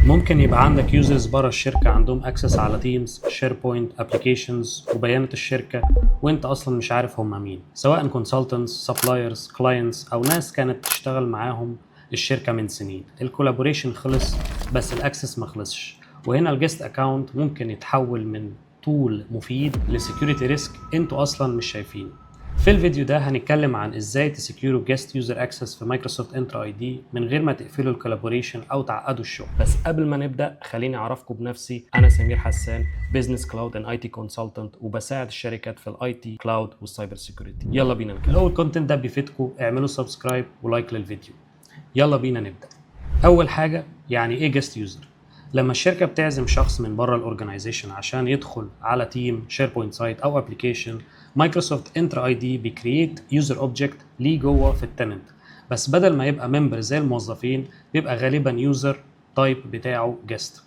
ممكن يبقى عندك users بره الشركة عندهم access على Teams، SharePoint، applications وبيانات الشركه، وانت اصلا مش عارف هم مين، سواء consultants، suppliers، clients، او ناس كانت تشتغل معاهم الشركة من سنين. ال collaboration خلص بس ال access ما خلصش، وهنا ال guest account ممكن يتحول من tool مفيد ل security risk انتوا اصلا مش شايفينه. في الفيديو ده هنتكلم عن ازاي ت secure وا guest user access في Microsoft Entra ID من غير ما تقفلوا ال collaboration او تعقدوا الشغل. بس قبل ما نبدا خليني اعرفكم بنفسي. انا سمير حسان، business cloud and IT consultant، وبساعد الشركات في ال IT cloud وال cyber security. يلا بينا نكمل. لو ال content ده بيفيدكم اعملوا subscribe و like للفيديو. يلا بينا نبدا. اول حاجه، يعني ايه guest user؟ لما الشركة بتعزم شخص من بره ال organization عشان يدخل على team، SharePoint site او application، Microsoft Entra ID بي create user object ليه جوه في ال tenant، بس بدل ما يبقى member زي الموظفين بيبقى غالبا user type بتاعه guest.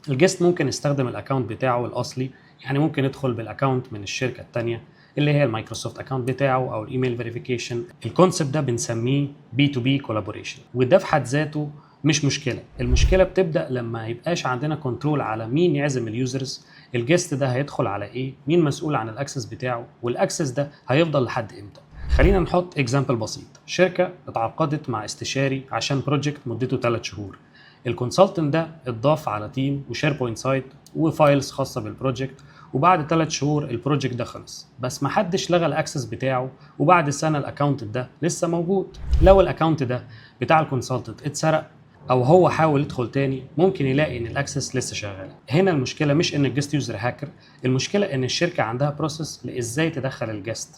ال guest ممكن يستخدم ال account بتاعه الاصلي، يعني ممكن يدخل بال account من الشركة الثانية اللي هي ال Microsoft account بتاعه او ال email verification. ال concept ده بنسميه B2B collaboration، وده في حد ذاته مش مشكله. المشكلة بتبدا لما يبقاش عندنا control على مين يعزم ال users، ال guest ده هيدخل على ايه، مين مسؤول عن ال access بتاعه، وال access ده هيفضل لحد امتى. خلينا نحط example بسيط. شركة اتعاقدت مع استشاري عشان project مدته 3 شهور. ال consultant ده اتضاف على team و SharePoint site و files خاصة بال project، وبعد 3 شهور ال project ده خلص، بس ما حدش لغى ال access بتاعه، وبعد سنة ال account ده لسه موجود. لو ال account ده بتاع ال consultant اتسرق او هو حاول يدخل تاني، ممكن يلاقي ان ال access لسه شغاله. هنا المشكلة مش ان ال guest user hacker، المشكلة ان الشركة عندها process لازاي تدخل ال guest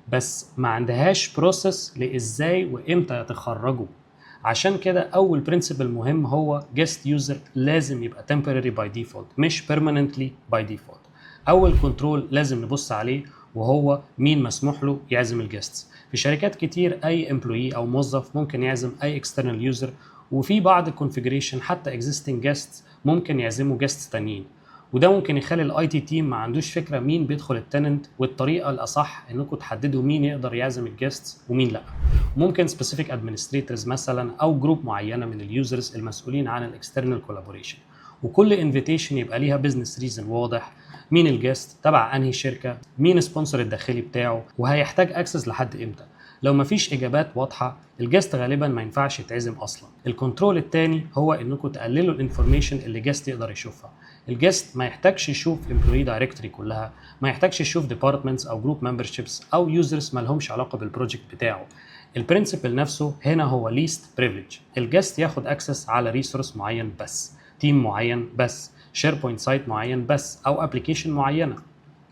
بس ما عندهاش process لازاي وامتى تخرجه. عشان كده اول principle مهم هو guest user لازم يبقى temporary by default، مش permanently by default. اول control لازم نبص عليه وهو مين مسموح له يعزم ال guests. في شركات كتير اي employee او موظف ممكن يعزم اي external user، وفي بعض ال configuration حتى existing guests ممكن يعزموا guests تانيين، وده ممكن يخلي ال IT team ما عندوش فكرة مين بيدخل ال tenant. والطريقة الاصح انكم تحددوا مين يقدر يعزم ال guests ومين لا، ممكن specific administrators مثلا او group معينة من ال users المسؤولين عن ال external collaboration، وكل invitation يبقى ليها business reason واضح: مين ال guest، تبع انهي شركه، مين sponsor الداخلي بتاعه، وهيحتاج access لحد امتى. لو مفيش اجابات واضحة ال guest غالبا ما ينفعش يتعزم اصلا. ال control الثاني هو انكم تقللوا ال information اللي guest يقدر يشوفها. ال guest ما يحتاجش يشوف employee directory كلها، ما يحتاجش يشوف departments او group memberships او users ما لهمش علاقة بال project بتاعه. ال principle نفسه هنا هو least privilege. ال guest ياخد access على resource معين بس، team معين بس، SharePoint site معين بس، او application معينه.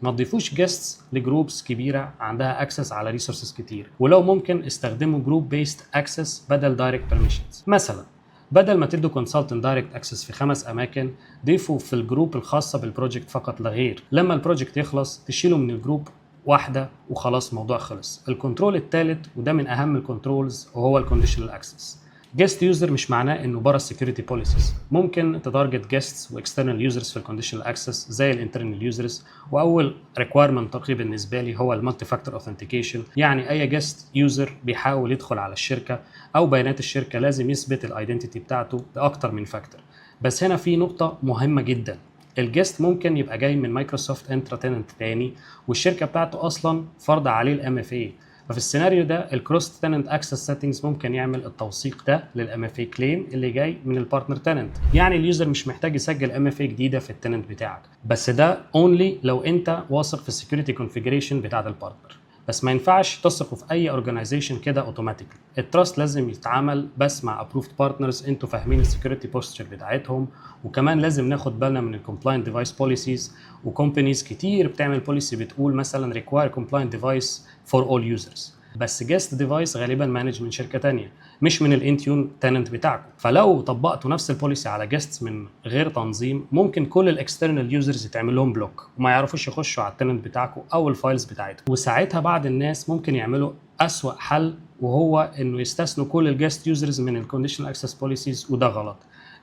ما تضيفوش guests ل groups كبيرة عندها access على resources كتير، ولو ممكن استخدموا group based access بدل direct permissions. مثلا بدل ما تدوا consultant direct access في خمس اماكن، ضيفوا في ال group الخاصة بال project فقط لا غير. لما ال project يخلص تشيلوا من ال group واحدة وخلاص، الموضوع خلص. ال control الثالث، وده من اهم ال controls، وهو ال conditional access. guest user مش معناه انه بره ال security policies. ممكن ت target guests و external users في ال conditional access زي ال internal users. واول requirement منطقي بالنسبة لي هو ال multi factor authentication، يعني اي guest user بيحاول يدخل على الشركة او بيانات الشركة لازم يثبت ال identity بتاعته باكتر من factor. بس هنا في نقطة مهمة جدا: ال guest ممكن يبقى جاي من Microsoft Entra tenant تاني والشركة بتاعته اصلا فرض عليه ال MFA، ففي السيناريو ده ال cross tenant access settings ممكن يعمل التوثيق ده لل MFA claim اللي جاي من ال partner tenant، يعني ال user مش محتاج يسجل MFA جديدة في ال tenant بتاعك. بس ده only لو انت واثق في ال security configuration بتاعت ال partner، بس ما ينفعش تثقوا في اي organization كده automatically. ال trust لازم يتعامل بس مع approved partners انتوا فاهمين ال security posture بتاعتهم. وكمان لازم ناخد بالنا من ال compliant device policies، و companies كتير بتعمل policy بتقول مثلا require compliant device for all users، بس guest device غالبا managed من شركة تانية مش من ال Intune tenant بتاعكم. فلو طبقتوا نفس ال policy على guests من غير تنظيم، ممكن كل ال external users يتعمل لهم block وما يعرفوش يخشوا على ال tenant بتاعكم او ال files بتاعتكم. وساعتها بعض الناس ممكن يعملوا اسوأ حل، وهو انه يستثنوا كل ال guest users من ال conditional access policies، وده غلط.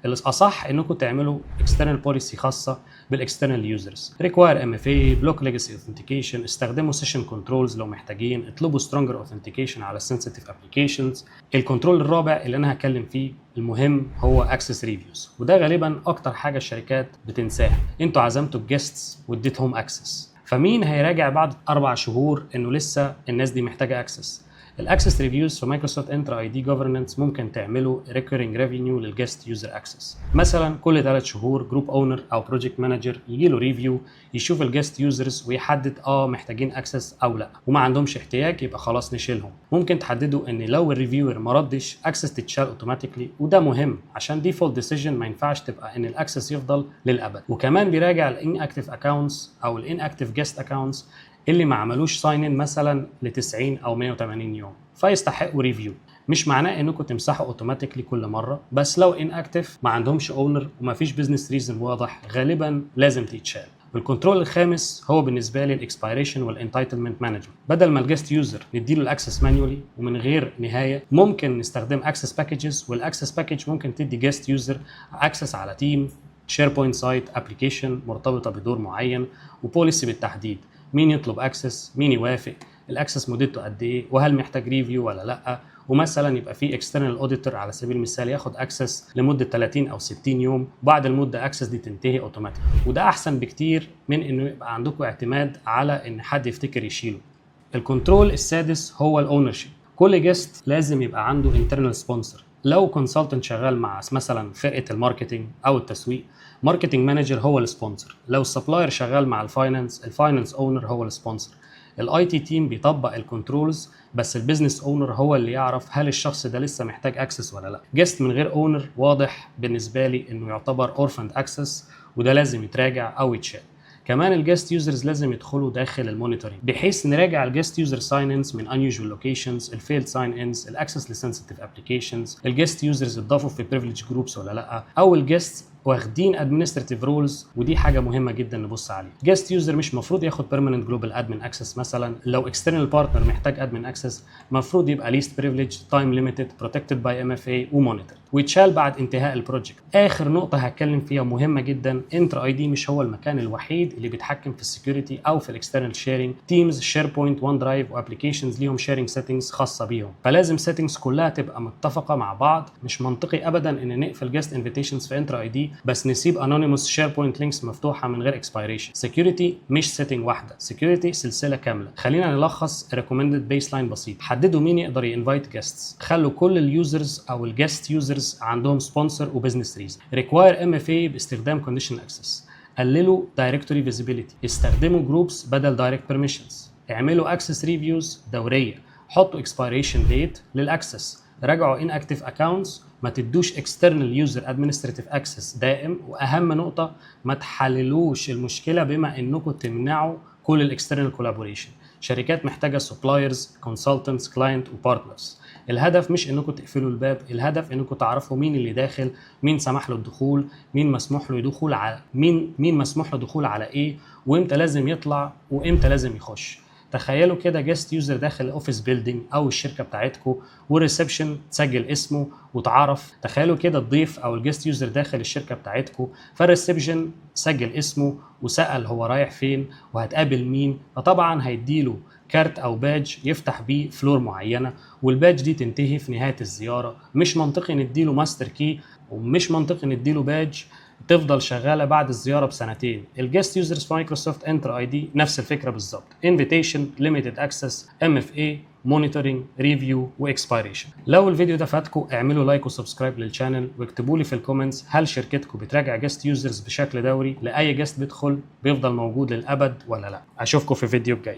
الاصح انكم تعملوا external policy خاصة بال external users، require MFA، block legacy authentication، استخدموا session controls لو محتاجين، اطلبوا stronger authentication على sensitive applications. ال control الرابع اللي انا هتكلم فيه المهم هو access reviews، وده غالبا اكتر حاجة الشركات بتنساها. انتوا عزمتوا ال guests واديتهم access، فمين هيراجع بعد 4 شهور انه لسه الناس دي محتاجه access؟ ال access reviews في Microsoft Entra ID Governance ممكن تعملوا recurring review لل guest user access. مثلا كل 3 شهور group owner او project manager يجي له review، يشوف ال guest users ويحدد محتاجين access او لا، وما عندهمش احتياج يبقى خلاص نشيلهم. ممكن تحددوا ان لو ال reviewer ما ردش، access تتشال automatically، وده مهم عشان default decision ما ينفعش تبقى ان ال access يفضل للابد. وكمان بيراجع ال inactive accounts او ال inactive guest accounts اللي ما عملوش sign in مثلا ل 90 او 180 يوم، فيستحقوا review. مش معناه انكم تمسحوا automatically كل مره، بس لو inactive، ما عندهمش owner، وما فيش business reason واضح، غالبا لازم تتشال. وال control الخامس هو بالنسبة لي ال expiration وال entitlement management. بدل ما ال guest user نديله ال access manually ومن غير نهايه، ممكن نستخدم access packages، وال access package ممكن تدي guest user access على team، SharePoint site، application مرتبطة بدور معين و policy بالتحديد، مين يطلب access، مين يوافق، ال access مدته قد ايه، وهل محتاج review ولا لا. ومثلا يبقى في external auditor على سبيل المثال ياخد access لمدة 30 او 60 يوم، بعد المدة access دي تنتهي اوتوماتيك. وده احسن بكتير من انه يبقى عندكم اعتماد على ان حد يفتكر يشيله. ال control السادس هو ال ownership. كل guest لازم يبقى عنده internal sponsor. لو consultant شغال مع مثلا فرقه ال marketing او التسويق، marketing manager هو ال sponsor. لو ال supplier شغال مع ال finance، ال finance owner هو ال sponsor. ال IT team بيطبق ال controls، بس ال business owner هو اللي يعرف هل الشخص ده لسه محتاج access ولا لا. guest من غير owner واضح بالنسبة لي انه يعتبر orphaned access، وده لازم يتراجع او يتشال. كمان ال guest users لازم يدخلوا داخل ال monitoring، بحيث نراجع ال guest user sign ins من unusual locations، ال failed sign ins، ال access ل sensitive applications، ال guest users اتضافوا في privileged groups ولا لا، او ال guest واخدين administrative roles، ودي حاجة مهمة جدا نبص عليها. guest user مش المفروض ياخد permanent global admin access. مثلا لو external partner محتاج admin access، المفروض يبقى least privilege، time limited، protected by MFA و monitor، ويتشال بعد انتهاء ال project. اخر نقطة هتكلم فيها مهمة جدا: Entra ID مش هو المكان الوحيد اللي بيتحكم في ال security او في ال external sharing. Teams، SharePoint، OneDrive و applications ليهم sharing settings خاصة بيهم، فلازم settings كلها تبقى متفقه مع بعض. مش منطقي ابدا ان نقفل guest invitations في Entra ID بس نسيب anonymous SharePoint links مفتوحة من غير expiration. security مش setting واحده، security سلسلة كامله. خلينا نلخص recommended baseline بسيط: حددوا مين يقدر ي invite guests، خلوا كل ال users او ال guest users عندهم sponsor و business reason، require MFA باستخدام conditional access، قللوا directory visibility، استخدموا groups بدل direct permissions، اعملوا access reviews دوريه، حطوا expiration date لل access، راجعوا inactive accounts، ما تدوش external user administrative access دائم. واهم نقطه، ما تحللوش المشكلة بما انكم تمنعوا كل ال external collaboration. شركات محتاجه suppliers، consultants، client و partners. الهدف مش انكم تقفلوا الباب، الهدف انكم تعرفوا مين اللي داخل، مين سمح له الدخول، مين مسموح له يدخل على مين، مين مسموح له دخول على ايه، وامتى لازم يطلع وامتى لازم يخش. تخيلوا كده guest user داخل ال office building او الشركة بتاعتكم، وال reception تسجل اسمه وتعرف. تخيلوا كده الضيف او ال guest user داخل الشركة بتاعتكم، فال reception سجل اسمه وسال هو رايح فين وهتقابل مين، فطبعا هيديله كارت او badge يفتح بيه floor معينه، وال badge دي تنتهي في نهاية الزياره. مش منطقي نديله master key، ومش منطقي نديله badge تفضل شغالة بعد الزيارة بسنتين. ال guest users في Microsoft Entra ID نفس الفكرة بالظبط: invitation، limited access، MFA، monitoring، review و expiration. لو الفيديو ده فادكم، اعملوا like و subscribe لل channel، واكتبوا لي في ال comments: هل شركتكم بتراجع guest users بشكل دوري؟ لاي guest بيدخل بيفضل موجود للابد ولا لا؟ اشوفكم في فيديو الجاي.